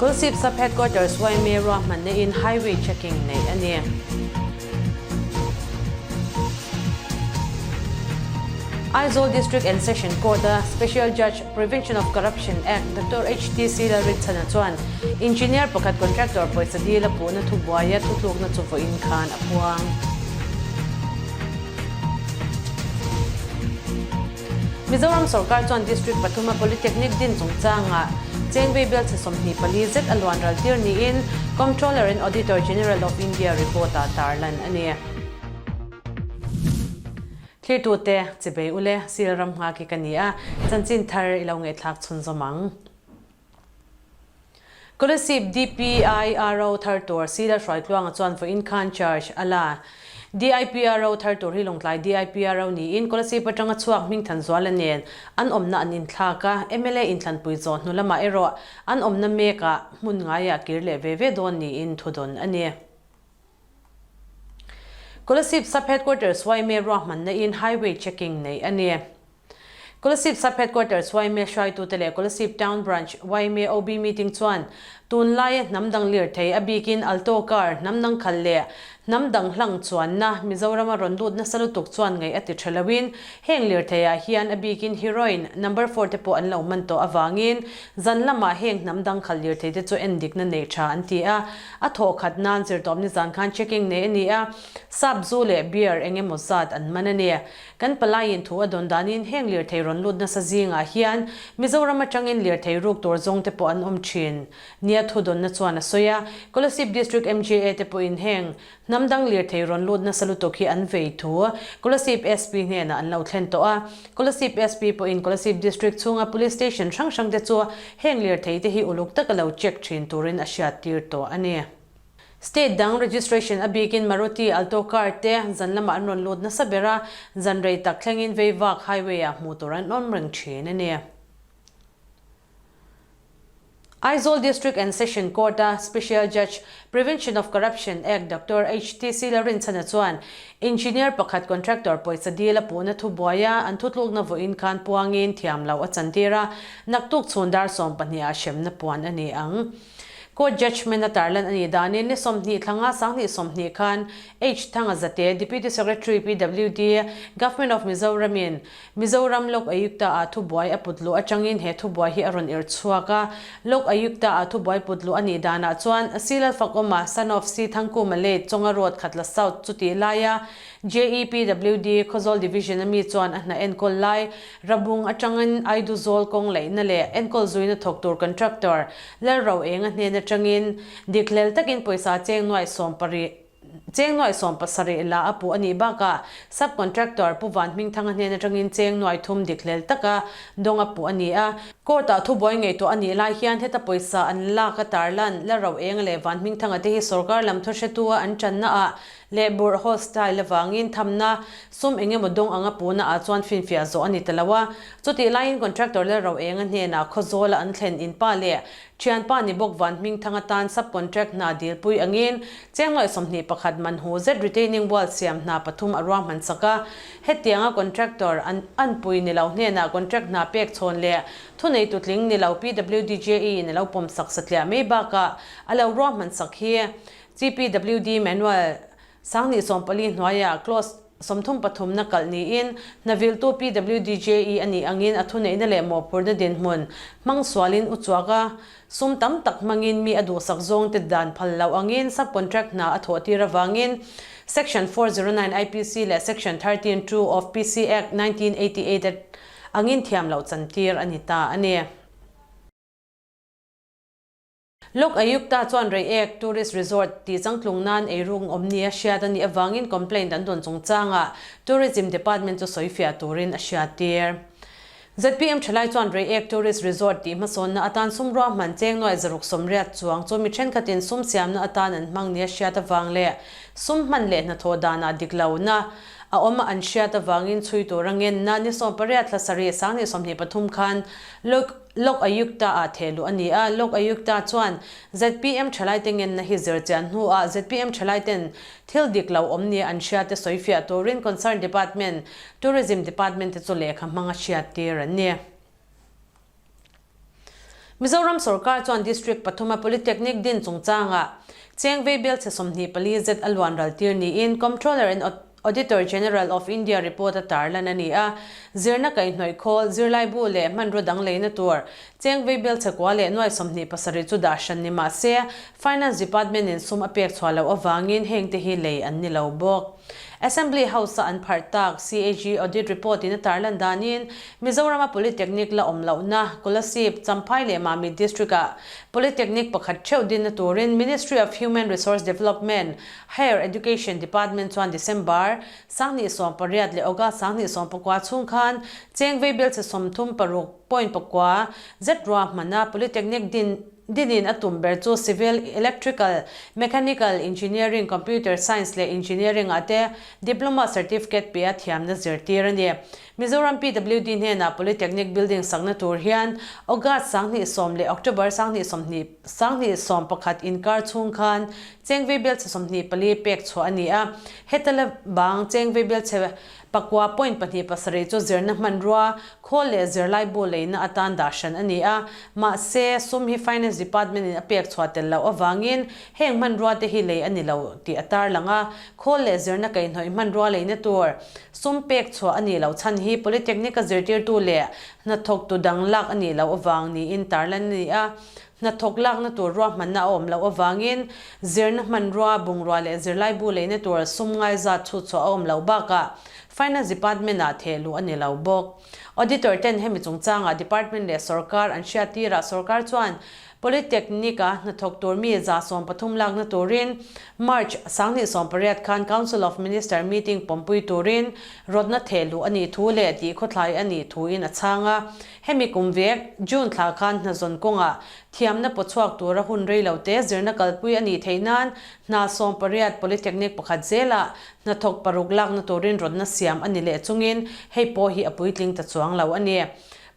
Kolasib Sub Headquarters yma ruahmanna in Highway Checking neih a ni. Aizawl District and Session Court a Special Judge, Prevention of Corruption Act, Doctor HTC Lalrinchhana chuan Engineer pakhat contractor pawisa dil a puhna thubuaia thutlukna chu vawiin khan a puang. Mizoram sorkar chuan District pathuma Polytechnic din chungchangah Chengvei bialchhe 24 zet a luan ral tir niin Comptroller and Auditor General of India report-ah tarlan a ni. Thlirtute, chibei ule, sil ram nghak hi ka ni a, chanchin thar i lo ngaihthlak chhunzawm ang. Kolasib DPIRO thar tur Sila Hruaitluanga chuan vawiin khan charge a la. DIPRO thar tur hi Lawngtlai DIPRO niin Kolasib atanga chhuak Hmingthanzuala nen an awmna an inthlak a, mla inthlanpui zawh hnu lamah erawh an awmna mekah hmun ngaiah kir leh ve ve dawn niin thudawn a ni. Kolasib Sub-Headquarters yma ruahmanna in Highway Checking neih a ni. Kolasib Sub-Headquarters yma hruaitute leh Kolasib Town Branch yma OB meeting chuan tunlaia hnam dang lirthei a bikin Alto car hnam dang khal leh hnam dang hlang chuanna Mizorama rawn lut nasa lutuk chuan ngaih a ti tha loin heng lirtheiah hian a bikin heroin number four te pawh an lo man tawh avangin zan lamah heng hnam dang khal lirthei te chu endikna nei tha an ti a. A thawh khat nan zirtawpni zan khan checking nei a ni a, sap zu leh beer eng emaw zat an man a ni. Kan palaiin thu a dawn danin heng lirthei rawn lut nasa zingah hian Mizoram atangin lirthei ruk tur zawng te pawh an awm thin nia thu dawnna chuan a sawi a. Kolasib District MJA te pawhin heng hnam dang lirthei rawn lut nasa lutuk hi an vei thu Kolasib SP hnenah an lo thlen tawh a. Kolasib SP pawhin Kolasib District chhunga Police Station hrang hrang te chu heng lirthei te hi uluk taka lo check thin turin a hriattir tawh a ni. State dang registration a bikin Maruti Alto car te zan lamah an rawn lut nasa ber a, zan rei tak thlengin Veivak Highway ah hmuh tur an awm reng thin a ni. Aizawl District and Session Court-a Special Judge, Prevention of Corruption Act, Doctor HTC Lalrinchhana chuan Engineer pakhat contractor pawisa dil a puhna thubuaia an thutlukna vawiin khan puangin thiam loh a chantir a, naktuk chhun dar 12 ah hremna puan a ni ang. Court judgement a tarlan a nih danin ni 20 thlanga 2020 khan H Thanga Zate, Deputy Secretary PWD, Government of Mizoram-in Mizoram Lok Ayukta ah thubuai a put luh atangin he thubuai hi a rawn irh chhuak a. Lok Ayukta ah thubuai put luh a nih danah chuan Si Lalfakawma, son of Si Thangkuma late Chonga Road Khatla South chutih laia JEPWD Khawzawl Division a mi chuan a hna enkawl lai Rabung atangin Aiduzawl kawng laihna leh enkawl zuina thawk tur contractor Lalroenga hnen atangin dikhlel takin pawisa cheng nuaih 70 Cheng nuaih 17 la a puh a nih bakah Sub Contractor Pu Van Hmingthanga hnen atangin cheng nuaih thum dik hlel taka dawng a puh a ni a. Court-ah thubuai ngaihtuah a nih lai hian heta pawisa an lak a tarlan la ro eng leh Van Hmingthanga te hi sorkar lam thuhretua an tannaah leh burh hostile avangin thamna sum eng emaw dawng anga puhna ah chuan finfiah zawh a ni ta lo a. Chutih laiin Contractor la ro enga hnenah Khawzawla an thlen inpa leh Thianpa ni bawk Van Hmingthang atan sub-contract hna dilpui angin chenglawi 21 man hu zet retaining wall siam hna pathum a ruahman sak a. Hetianga contractor an anpui ni lo hnenah contract hna pek chhawn leh thunei tutling ni lo PWDJE in a lo pawm sak satliah mai bakah a lo ruahman sak hi CPWD manual 2014 hnuaiah clause 33 na kalh niin hnaviltu PWDJE a nih angin a thuneihna leh mawhphurhna dinhmun hmang sualin u chuak a, sum tam tak hmangin mi a duhsak zawngte dan phal loh angin sub-contract hna a thawhtir avangin Section 409 IPC leh Section 13 2 of PC Act 1988 angin thiam loh chantir a ni ta a ni. Lok Ayukta chuan Reiek Tourist Resort tih changtlung nan eiruk awm nia hriat a nih avangin complaint an dawn chungchangah Tourism Department chu sawifiah turin a hriattir. Zpm thalai chuan Reiek Tourist Resort tih hmasawnna atan sum ruahman cheng nuaih 180 chuang chu mi thenkhatin sum siamna atan an hmang nia hriat avang leh sum hman leh hnathawh danah dik lohna a awm a an hriat avangin chhui tur a ngenna ni 18 thla sarih 2023 khan Lok Lok Ayukta ah theh luh a ni a, Lok Ayukta chuan zpm thalaite ngenna hi zir chian hnuah zpm thalaiten thil dik lo awm nia an hriate sawifiah turin concern department, Tourism Department te chu lehkha hmang a hriattir an ni. Mizoram sorkar chuan District pathuma Polytechnic din chungchangah cheng vei bel chhe 24 zet a luan ral tir niin Comptroller and Auditor General of India report a tarlan a ni a. Zirna kaihhnawih khawl, zirlaibu leh hmanraw dang leina tur cheng vei bel chhe kua leh nuai 27 chu dah hran ni mah se Finance Department in sum a pek chhuah loh avangin hengte hi lei an ni lo bawk. Assembly House-a an pharh tak CAG Audit Report in a tarlan danin Mizoram-a Polytechnic la awm lohna Kolasib, Champhai leh Mamit District-ah Polytechnic pakhat theuh dinna turin Ministry of Human Resource Development, Higher Education Department chuan December 2018 leh August 2019 chhung khan cheng vei belchhe 36 point pakua zet ruahmana Polytechnic din Dinin a tum ber chu Civil, Electrical, Mechanical Engineering, Computer Science leh Engineering ah te Diploma Certificate pe a thiamna zirtir a ni. Mizoram PWD hnenah Polytechnic Building sakna tur hian August 2010 leh October 2020 2011 inkar chhung khan Chengvei Belchhe 24 pek chhuah a ni a. Heta la bang Chengvei Belchhe Pakua point pahnih pasarih chu zirna hmanrua, khawl leh zirlaibu leina atan dah hran a ni a, mahse, sum hi Finance Department in a pek chhuah tel loh avangin heng hmanrua te hi lei a ni lo tih a tarlang a, khawl leh zirna kaihhnawih hmanrua leina tur sum pek chhuah a nih loh chhan hi Polytechnic a zirtirtu leh hnathawktu dang lak a nih loh avang niin tarlan a ni a. Hnathawk lakna tur ruahmanna a awm loh avangin zirna hmanrua, bungrua leh zirlaibu leina tur sum ngai zat chhut chhuah a awm loh bakah Finance Department-ah theh luh a ni lo bawk. Auditor ten hemi chungchangah Department leh sawrkar an hriattirah sawrkar chuan Polytechnic-a hnathawk tur mi 130 lakna turin March 2018 khan Council of Minister meeting pawmpui turin rawtna theh luh a nih thu leh tih khawthlai a nih thuin a chhang a. Hemi kum vek, June thla khan hnazawn kawngah thiamna pawchhuak tura hun rei lo te zirna kalpui a nih theih nan hna 18 Polytechnic pakhat zelah hnathawk paruk lakna turin rawtna siam a ni leh chungin hei pawh hi a puitling ta chuang lo a ni.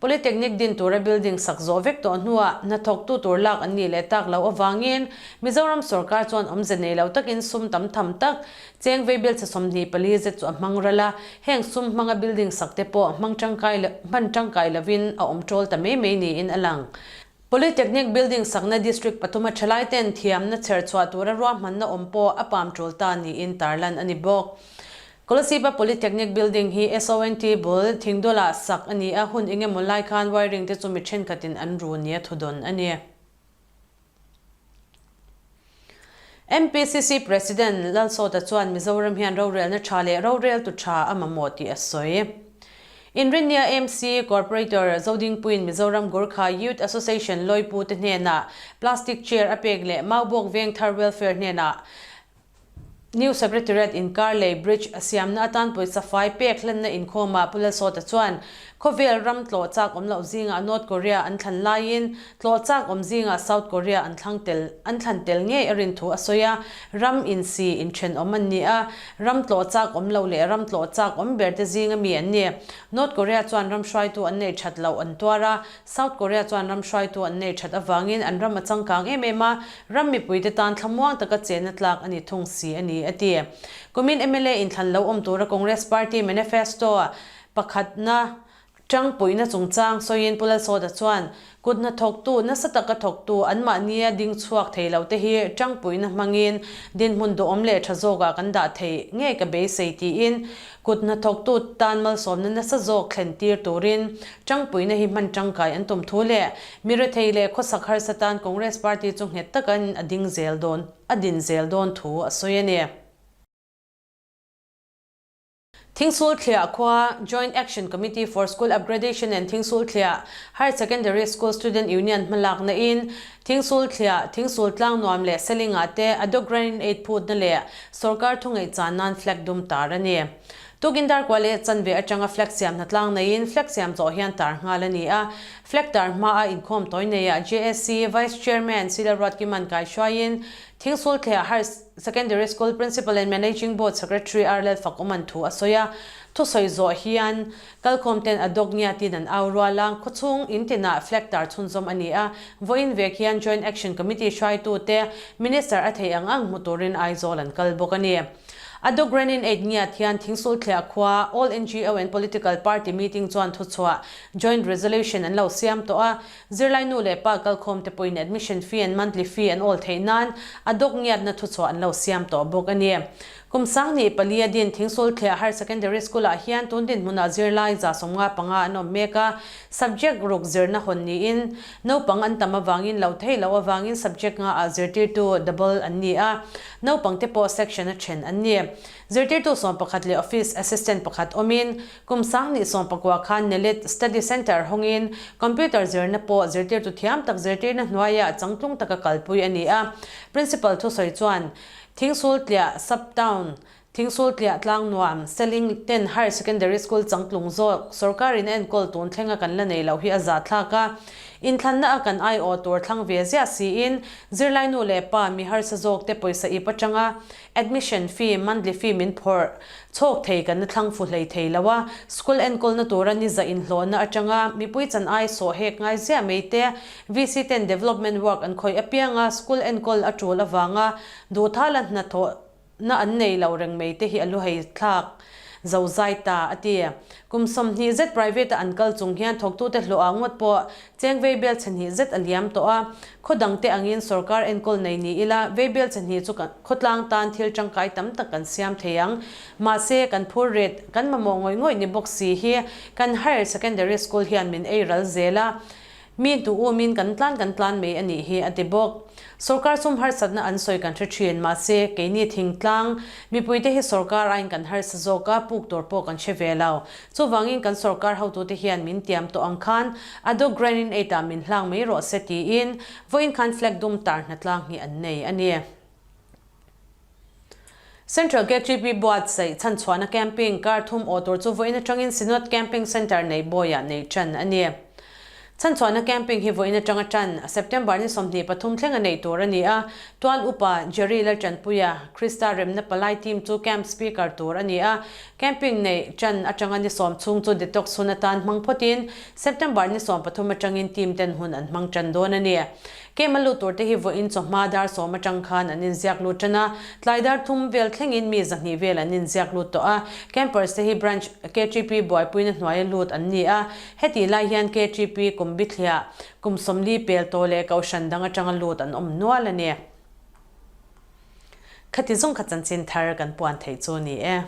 Polytechnic din tura building sak zawh vek tawh hnuah hnathawktu tur lak an nih leh tak loh avangin Mizoram sorkar chuan awmze nei lo takin sum tam tham tak Cheng vei belchhe 24 zet chu a hmang ral a, heng sum hmanga building sak te pawh hmang tangkai hman tangkai lovin a awm tawl ta mai mai niin a lang. Polytechnic building sakna district pathuma thalai ten thiamna chher chhuah tura ruahmanna awm pawh a pam tul ta niin tarlan a ni bawk. Kolosiba Polytechnic building hi SONT bul Thingdawlah sak a ni a, hun engemaw lai khan wiring te chu mi thenkhatin an ru nia thudawn a ni. MPCC President Lalsawta chuan Mizoram hian rorelna tha leh roreltu tha a mamawh tih a sawi. Inrinnia MC Corporator Zodingpuiin Mizoram Gurkha Youth Association lawipute hnenah plastic chair a pek leh Maubawk Vengthar Welfare hnenah New Secretariat inkar lei bridge a siamna atan pawisa fai pek hlanna inkhawmah Pu Lalsawta chuan khawvel ram tlawh chak awm loh zingah North Korea an thlan laiin tlawh chak awm zingah South Korea an thlang tel an thlan tel ngei a rin thu a sawi a, ram insi inthenawm an ni a, ram tlawh chak awm lo leh ram tlawh chak awm ber te zinga mi an ni. North Korea chuan ram hruaitu an nei that loh an tuar a, South Korea chuan ram hruaitu an nei that avangin an ram a changkang em em a, ram mipuite tan thlamuang taka chenna tlak a ni thung si a ni, a ti. Kumin mla inthlan lo awm tura Congress Party manifesto pakhatna tangpuina chungchang sawiin Pu Lalsawta chuan, Kut hnathawktu, nasa taka thawktu, anmahnia ding chhuak thei lo te hi tangpuina hmangin dinhmun duhawm leh tha zawkah kan dah thei ngei ka beisei tiin Kut hnathawktu tan malsawmna nasa zawk thlen tir turin tangpuina hi hman tangkai an tum thu leh mi rethei leh khawsak harsa tan Congress party chu nghet takin a ding zel dawn a din zel dawn thu a sawi a ni. Thingsulthliah khua Joint Action Committee for School Upgradation and Thingsulthliah Higher Secondary School Student Union hmalakna in Thingsulthliah, Thingsul tlang nuam leh Selingah te a dog grant in aid phutna leh sawrkar thungaih chan nan flag dum tar a ni. Tukin darkua leh chanve atanga flag siam hna tlang neiin flag siam zawh hian tar nghal a ni a. Flag tar hmaa inkhawm tawi neiah JSC Vice Chairman Sila Ruatkiman kaihruaiin Thingsulthliah Higher Secondary School Principal and Managing Board Secretary Arlel Fakuman thu a sawi a. Thusawi zawh hian Kalkhawm ten a dawk nia tin an au rual a, khawchhung in tinah flag tar chhunzawm a ni a, vawiin vek hian Joint Action Committee hruaitute Minister a theih ang ang hmu turin Aizawl an kal bawk a ni. Adhoc Grant-in Aid ngiat hian Thingsulthliah khua All ngo and Political Party meeting chuan thuchhuah Joint Resolution an lo siam tawh a, zirlai nu leh pa kalkhawm te pawhin admission fee and monthly fee an awl theih nan Adhoc ngiatna thuchhuah an lo siam tawh bawk a ni. Kum 2004 a din Thingsulthliah Higher Secondary School ah hian tun dinhmunah zirlai 75 an awm mek a, subject ruk zirna hawn niin naupang an tam avangin loh theih loh avangin subject nga ah zirtirtu double an ni a, naupang te pawh section a then an ni. Zirtirtu 11 leh office assistant pakhat awmin kum 2019 khan NELIT Study Centre hawngin computer zirna pawh zirtirtu thiam tak zirtirna hnuaiah changtlung taka kalpui a ni a, Principal thusawi chuan Thingsultliah Sub-Town, Thingsultliah Tlangnuam, Seling ten Higher Secondary School changtlung zawk sorkarin a enkawl tun thlenga kan la nei loh hi a zahthlak a. Inthlanna a kan aiawh tur thlang ve ziah siin zirlai nu leh pa mi harsa zawk te pawisa ip atanga admission fee, monthly fee min phawrh chhawk thei kan la thlang fu hlei thei lo a. School enkawlna tura ni za inhlawhna atanga mipui chan ai sawh hek ngai ziah mai te VC ten development work an khawih apianga school enkawl a tul avanga duhthala hnathawh na an nei lo reng mai te hi a lu hei thlak zo zai ta a ti. Kum 20 zet private a an kal chung hian thawktute hlawh ah ngawt pawh cheng vei bel chhe hnih zet a liam tawh a, khaw dang te angin sorkar enkawl nei ni ila vei bel chhe hnih chu khawtlang tan thil tangkai tam tak kan siam thei ang. Mahse kan phur ret kan mamawh ngawih ngawih ni bawk si hi kan higher secondary school hian min ei ral zel a, Mi duh umin kan tlan kan tlan mai a nih hi, a ti bawk. Sorkar sum harsatna an sawi kan hre thin, mahse, keini thingtlang mipuite hi sorkar aiin kan harsa zawk a, puk tur pawh kan hre ve lo. Chuvangin kan sorkar hotute hian min tiam tawh ang khan a dog grant in aid ah min hlang mai rawh se tiin vawiin khan flag dum tar hnatlang hi an nei a ni. Central KTP buatsaih chhanchhuahna camping kar thum aw tur chu vawiin atangin Synod Camping Centre nei bawiah nei tan a ni. Chhanchhuahna camping hi vawiin atanga tan, September ni 23 thleng a neih tur a ni a, Tual Upa Jerry Laltanpuia, Krista Remna Palai team chu camp speaker tur a ni a, camping neih tan atanga ni 10 chhung chu detox hun atan hmang phawtin September ni 13 atangin team ten hun an hmang tan dawn a ni. Kem a lut turte hi vawiin chawhma dar 10 atang khan an inziak lut tan a, tlai dar 3 vel thlengin mi 200 vel an inziak lut tawh a. Campers te hi Branch KTP buaipuina hnuaia lut an ni a, hetih lai hian KTP kum bithliah kum 40 pel tawh leh kohhran dang atanga lut an awm nual a ni. Khati zawng kha chanchin thar kan puan theih chu a ni e.